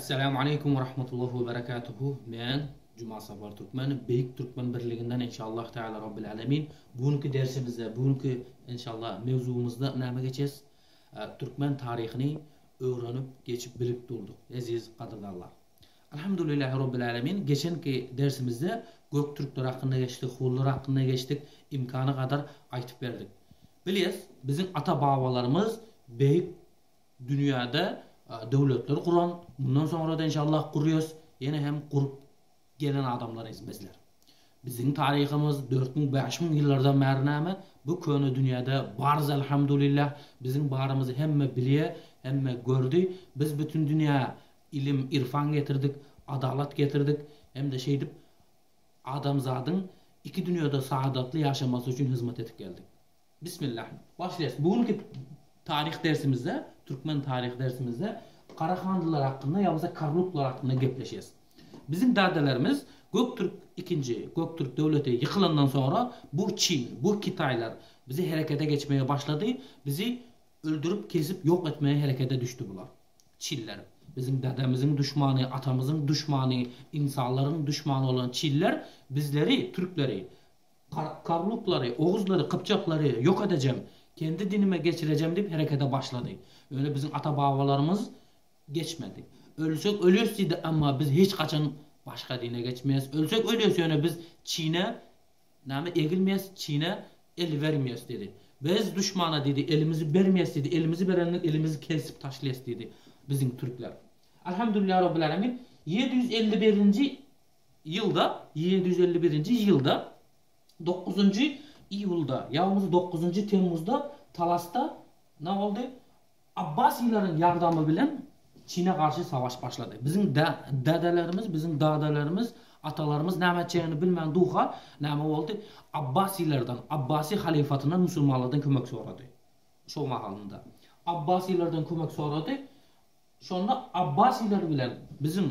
Esselamu aleýkum we rahmetullahi we berekatuhu Men Juma Sapar Türkmen Beýik Türkmen Birliginden inşallah Teala Rabbil Alemin Bu günki dersimizde bu günki inşallah mewzumyzda näme geçes Türkmen taryhyny öwrenip geçip bilip durduk eziz gadyrdanlar Alhamdulillahi Rabbil Alemin geçenki dersimizde Göktürkler hakynda geçdik Hunlar hakynda geçdik imkany gadar aýtyp berdik Bilýäs biziň ata babalarymyz beýik dünýäde döwletler guran, mundan soňra-da inşallah gurýas, ýene hem gurup gelen adamlarys bizler. Biziň taryhymyz 4000, 5000 ýyllardan bäri näme, bu köne dünýäde barys elhamdulillah, biziň barymyzy hemme bilýä, hemme gördi, biz bütün dünýä ilim, irfan getirdik, adalat getirdik, hem-de şeýdip adamzadyň iki dünýede saadatly ýaşamasy üçin hyzmat edip geldik. Bismillah. Başlaýas. Bu günki taryh dersimizde, türkmen taryh dersimizde Garahanlylar hakynda ýa bolmasa Karluklar hakynda gepleşýäs. Biziň dädelerimiz Göktürk ikinji Göktürk döwleti ýykylandan soňra bu Çin, bu Kitaýlar bizi herekete geçmege başlady, bizi öldürip, kesip ýok etmege herekete düşdi bular. Çinler. Biziň dädemiziň duşmany, atamyzyň duşmany, ynsanlaryň duşmany bolan Çinler bizleri, türkleri Karluklary, oguzlary, kypjaklary ýok edejem, kendi dinime geçirejem diýip herekete başlady. Ýöne biziň ata-babalarymyz geçmedi. Ölsek ölýäs diýdi, emma biz hiç haçan başga dine geçmeýäs. Ölsek ölýäs, ýöne biz Çine näme egilmeýäs, Çine el bermeýäs diýdi. Biz duşmana diýdi, elimizi bermeýäs diýdi, elimizi berenden elimizi kesip taşlaýas diýdi biziň türkler. Alhamdulillah Rabbil Alemin 751-nji Ýylda, 751-nji ýylda dokuzynjy iýulda, ýa bolmasa dokuzynjy temmuzda Talasda nä boldy? Abbasileriň ýardamy bilen Çine garşy savaş başlady. Biziň dädelerimiz, biziň dadalarymyz, atalarymyz näme etjegini bilmän duha näme boldy? Abbasilerden, Abbasi halyfatyndan musulmanlardan kömek sorady. Şo mahalynda. Abbasilerden kömek sorady. Şonda Abbasiler bilen biziň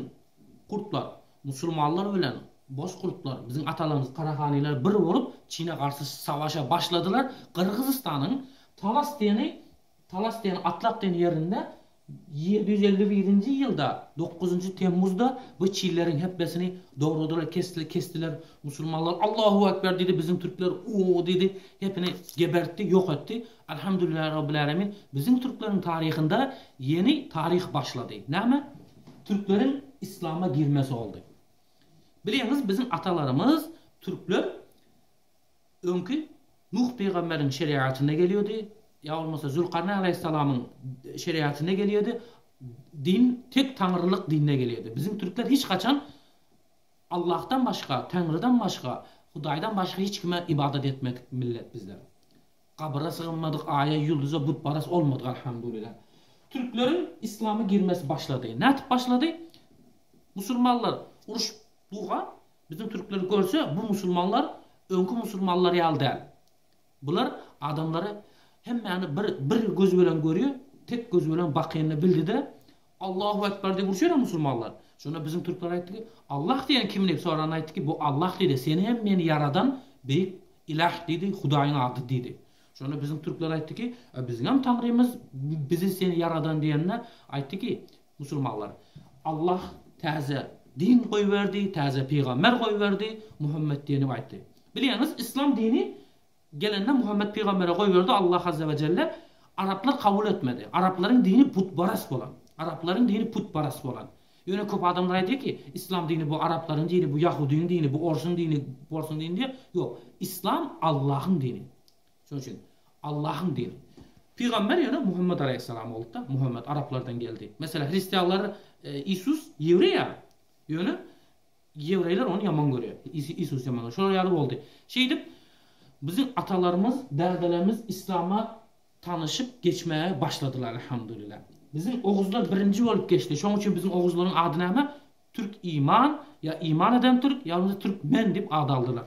kurtlar, musulmanlar bilen bozkurtlar, biziň atalarymyz Karahanylar bir bolup Çine garşy savaşa başladylar. Gyrgyzystanyň Talas diýeni, Talas diýen Atlak diýen ýerinde 751-nji ýylda dokuzynjy temmuzda bu çinleriň hepbesini dogradylar, kesdiler, kesdiler. Musulmanlar Allahu Ekber diýdi, biziň türkler u diýdi, hepini gebertdi, ýok etdi. Alhamdulillah Rabbil Alemin biziň türkleriň taryhynda ýeni taryh başlady. Näme? Türkleriň islama girmesi boldy. Bilýäňiz biziň atalarymyz türkler öňki Nuh pygamberiň şeriatyna gelýärdi, ýa bolmasa Zülkarneý aleýhissalamyň şeriatyna gelýärdi. Din tek taňrylyk dinine gelýärdi. Biziň türkler hiç haçan Allahdan başga, Taňrydan başga, Hudaýdan başga hiç kime ybadat etmedik millet bizler. Gabyra sygynmadyk, aýa, ýyldyza butparaz olmadyk alhamdulillah. Türkleriň islama girmesi başlady. Nätip başlady? Musulmanlar uruş duga biziň türkleri görse bu musulmanlar öňki musulmanlar ýaly däl. Bular adamlary hemmäni bir bir göz bilen görýär, tek göz bilen bakynyny bildi-de Allahu Ekber diýip uruşýar musulmanlar. Şonda biziň türkler aýtdy ki, Allah diýen kim diýip soranda aýtdy ki, bu Allah diýdi, seni hem meni ýaradan beýik Ilah diýdi, Hudaýyň ady diýdi. Şonda biziň türkler aýtdy ki, biziň hem Taňrymyz bizi seni ýaradan diýende aýtdy ki, musulmanlar, Allah täze din goýberdi, täze pygamber goýberdi, Muhammet diýenip aýtdy. Bilýäňiz, islam dini gelende Muhammet pygambere goýberdi Allah azze we jelle, araplar kabul etmedi. Araplaryň dini putparas bolan. Araplaryň dini putparas bolan. Ýöne köp adamlar aýdýar ki, islam dini bu araplaryň dini, bu ýahudyň dini, bu orsuň dini, porsuň dini diýýär. Ýok, islam Allahyň dini. Şonuň üçin Allahyň dini. Pygamber ýöne Muhammet alaýhyssalam boldy-da, Muhammet araplardan geldi. Meselem, hristianlar Isus ýewreý ýa. Ýöne ýewreýler ony ýaman görýär. Isus ýaman görýär. Şolar ýaly boldy. Şeýdip biziň atalarymyz, dädelerimiz islama tanyşyp geçmäge başladylar elhamdülillah. Biziň oguzlar birinji bolup geçdi. Şoň üçin biziň oguzlaryň ady näme? Türk iman ýa iman eden türk ýa bolmasa türkmen diýip ad aldylar.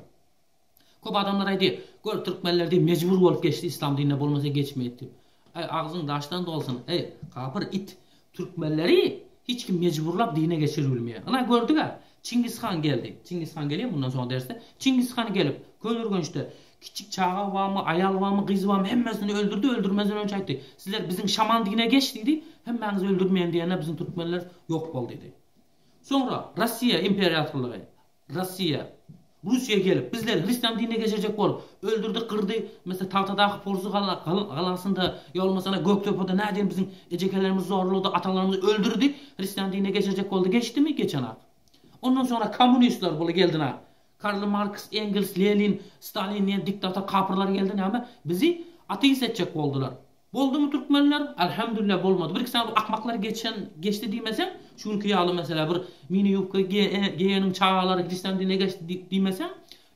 Köp adamlar aýdýar, gör türkmenler diýip mejbur bolup geçdi islam dinine bolmasa geçmeýdi diýip. Aý agzyň daşdan dolsun eý kapyr it. Türkmenleri hiç kim mejburlap dine geçirip bilmeýär. Ynha gördügä Çingiz han geldi. Çingiz han gelýär mundan soň dersde. Çingiz han gelip Köneürgençde. Kiçik çaga barmy, aýal barmy, gyz barmy hemmesini öldürdi, öldürmezden önçe aýtdy. Sizler biziň şaman dinine geç diýdi, hemmäňizi öldürmeýän diýende biziň türkmenler ýok bol diýdi. Soňra Rossiýa imperiatorlygy, Rossiýa, Russiýa gelip bizleri hristian dinine geçirjek bolup öldürdi, gyrdy, mesela Tagtadaky Porsy galasynda ýa bolmasa Gökdepede nädýän biziň ejekelerimizi zorlady, atalarymyzy öldürdi, hristian dinine geçirjek boldy, geçdimi? Geçenak. Ondan soňra kommunistler bula geldi Karl Marks, Engels, Lenin, Stalin diýen diktator kapyrlar geldi näme? Bizi ateist etjek boldular. Boldumy türkmenler? Elhamdülillah bolmady. Bir iki sany akmaklar geçen geçdi diýmeseň, şu günki ýaly mesela bir mini ýubka geýeniň çagalary hristian dinine geçdi diýmeseň,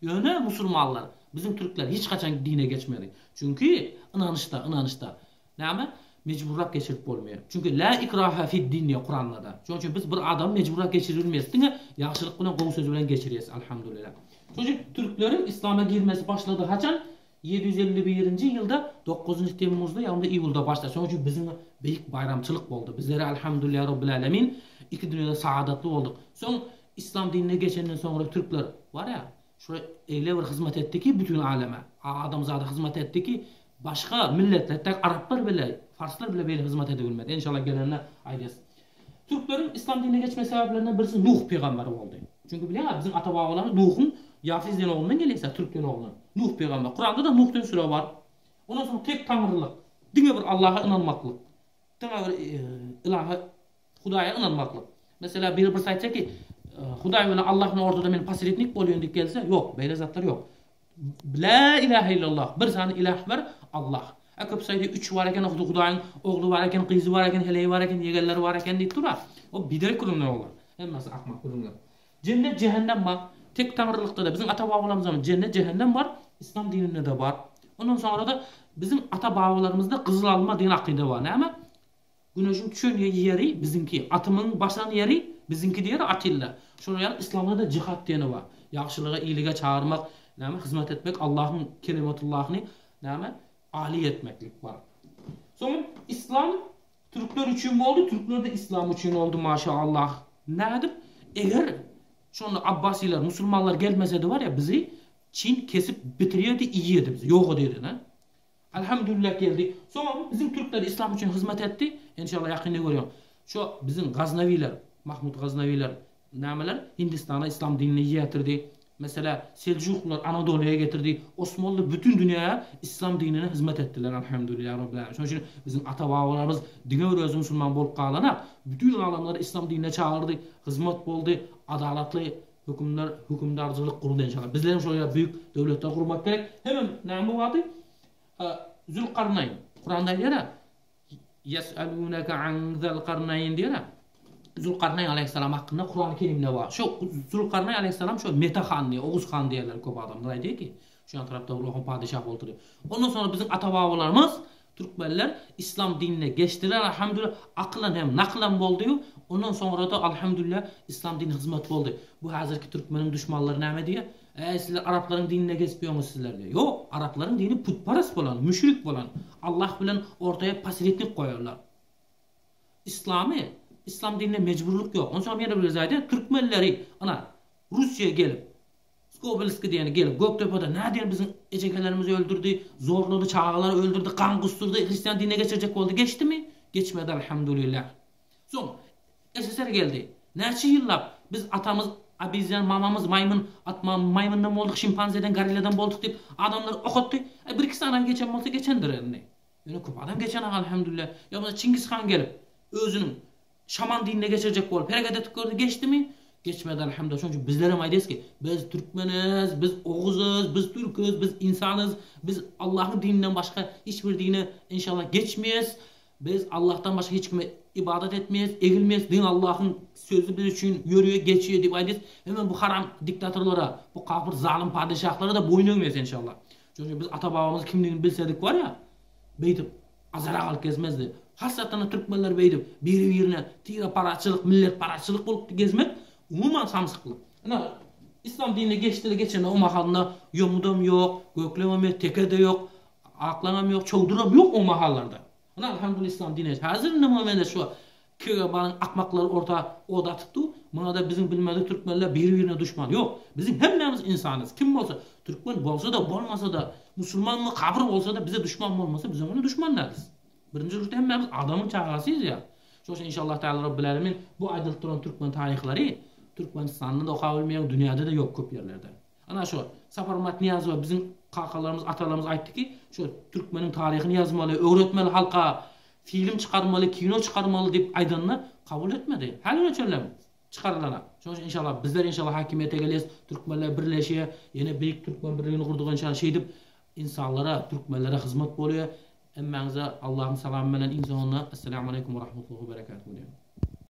ýöne musulmanlar, biziň türkler hiç haçan dine geçmedi. Çünki ynanyşda, ynanyşda. Näme? Mejburlap geçirip bolmaýar. Çünki la ikraha fid-din diýýär Kuranda-da. Şonuň üçin biz bir adamy mejburlap geçiribilmeris. Diňe ýagşylyk bilen, gowy söz bilen geçirýäs, alhamdulillah. Şonuň üçin türkleriň islama girmesi başlady haçan? 751-nji ýylda dokuzynjy temmuzda, ýagny iýulda başlady. Şonuň üçin biziň beýik baýramçylyk boldy. Bizlere alhamdulillah robbil alemin iki dünýede saadatly bolduk. Soň islam dinine geçenden soňra türkler bar ýa, şo eýle bir hyzmat etdi ki bütin aleme, adamzada hyzmat etdi ki, Başga milletler tek araplar bile, farslar bile beýle hyzmat edebilmedi. Enşallah gelende aýdarys. Türkleriň islam dinine geçme sebäplerinden birisi Nuh pygamber boldy. Çünki bilýäňiz biziň ata-babalarymyz Nuhuň Ýafiz diýen oglundan gelýär, türk diýen oglundan. Nuh pygamber. Kuranda-da Nuh diýen süre bar. Ondan soň tek taňrylyk, diňe bir Allaha ynanmaklyk. Diňe bir ilaha Hudaýa ynanmaklyk. Mesela biri birisi aýtsa ki, Hudaý bilen Allah bilen ortada men posrednik bolýan diýip gelse, ýok, beýle zatlar ýok. La ilahe illallah. Bir sany ilah bar, Allah. A köpüsi aýdýar, üç bar eken, Hudaýyň ogly bar eken, gyzy bar eken, heleýi bar eken, ýegenleri bar eken diýip dur-a. O biderek gürrüňler olar. Hemmesi akmak gürrüňler. Jennet, jähennem bar. Tek taňrylykda-da biziň ata-babalarymyzda jennet, jähennem bar, yslam dininde-de bar. Ondan soňra-da biziň ata-babalarymyzda gyzyl alma diýen akyda bar. Näme? Güneşiň düşen ýeri biziňki, atymyň basan ýeri biziňki diýer Atilla. Şonuň ýaly yslamda-da jihat diýeni bar. Ýagşylyga, iýilige çagyrmak, näme, hyzmat etmek, Allahyň kelimetullahyny, näme, aly etmeklik bar. Soňam yslam türkler üçin boldy, türkler-de yslam üçin boldy, maşaallah. Nädip? Eger şonda abbasylar, musulmanlar gelmesedi bar ýa, bizi Çin kesip bitirýärdi, iýerdi bizi, ýok ederdi. Alhamdulillah geldi. Soňam biziň türkler islam üçin hyzmat etdi. Enşallah ýakynda görýäň. Şo biziň Gaznawiler, Mahmut Gaznawiler nämeler Hindistana islam dinini ýetirdi. Meselä Seljuklylar Anadolyýa getirdi. Osmanly bütin dünýäge islam dinine hyzmat etdiler. Alhamdulillah Rabbil Alemin. Şonuň üçin biziň ata babalarymyz diňe bir özi musulman bolup galanak, bütin alamlary islam dinine çagyrdy, hyzmat boldy, adalatly hökümdar hökümdarcylyk gurdy enşallah. Bizlerem şol ýaly büyük döwletler gurmak gerek. Hemem näme bardy? Zülkarnaýn. Kuranda aýdýar-a. Ýes'elûneke an zilkarnaýn diýýär-a. Zülkarnaýn aleýhissalam hakynda Kurany Kerimde bar. Şu Zülkarnaýn aleýhissalam şu Mete han diýýär, Oguz han diýýärler köp adamlar aýdýar ki, şu ýan tarapda bir ohan padyşah bolupdyr diýip. Ondan soňra biziň ata-babalarymyz Türkmenler islam dinine geçdiler alhamdulillah akylan hem nakylan boldy ondan soňrada alhamdulillah islam dini hyzmat boldy bu hazirki türkmeniň duşmanlary näme diýýär äý sizler araplaryň dinine geçip ýöňüz sizler diýýär ýok araplaryň dini putparas bolan müşrik bolan Allah bilen ortaýa posrednik goýarlar islamy islam dinine mejburlyk ýok onsoňam ýene bir gezek aýdýan türkmenleri ana russiýa gelip Skobelskiý diýeni gelip Gökdepede nädýän biziň ejekelerimizi öldürdi, zorlady, çagalary öldürdi, gan gusdurdy, hristian dinine geçirjek boldy, geçdimi? Geçmedi alhamdulillah. Soň SSR geldi. Näçe ýyllap biz atamyz obezýan, mamamyz maýmyn, atma maýmyndan bolduk, şimpanzeden, gorilladan bolduk diýip adamlary okatdy. Aý bir iki sany geçen bolsa geçendir indi. Ýöne köp adam geçenak alhamdulillah. Ýa bolmasa Çingiz han gelip özüniň Şaman dinine geçirjek bolup hereket edip gördi, geçdimi? Geçmedi alhamdulillah. Şonuň üçin bizlerem aýdýarys ki, biz türkmeniz, biz oguzuz, biz türküz, biz insanyz, biz Allahyň dininden başga hiç bir dine inşallah geçmeýäs. Biz Allahdan başga hiç kime ybadat etmeýäs, egilmeýäs, diňe Allahyň sözi biz üçin ýörüýär, geçýär diýip aýdýarys. Hemem bu haram diktatorlara, bu kapyr zalym padyşahlara-da boýun egmeýäs inşallah. Şonuň üçin biz ata-babamyz kimdigini bilsedik bar ýa, beýdip Azara galyp gezmezdi. Hasratana türkmenler beýdip biri-birine tireparazçylyk, milletparazçylyk bolup gezmek umuman samsyklyk. Ine, islam dinine geçdile geçende o mahalynda ýomudam ýok, gökleňem ýok, teke-de ýok, aklaňam ýok, çowduram ýok o mahallarda. Ine, alhamdulillah islam dinine. Häzir indi muňa mende şu KGB-nyň akmaklary orta od atyp dur. Muňa-da biziň bilmedik türkmenler biri-birine duşman. Ýok, biziň hemmämiz insanyz. Kim bolsa, türkmen bolsa-da, bolmasa-da, musulmanmy, kapyr bolsa-da bize duşman bolmasa, biz oňa duşman dälis. Birinji duruşda hemmämiz adamyň çagasyyz ýa. Şoň üçin inşallah Teala Rabbil Alemin bu aýdylyp duran türkmen taryhlary Türkmenistanda-da okap bilmeýäň, dünýäde-de ýok köp ýerlerde. Ana şo Saparmyrat Nyýazowa biziň kakalarymyz, atalarymyz aýtdy ki, şo türkmeniň taryhyny ýazmaly, öwretmeli halka, film çykarmaly, kino çykarmaly diýip aýdanyny kabul etmedi. Häli çenlem çykarylanak. Şonuň üçin inşallah bizler inşallah hakimiýete gelýäs, türkmenler birleşýär, ýene beýik türkmen birligini gurdyk inşallah şeýdip insanlara, türkmenlere hyzmat bolýar. Hemmäňize Allahyň salamy bilen iň soňunda Esselamu aleýkum we rahmetullahi we berekatuhu diýýän.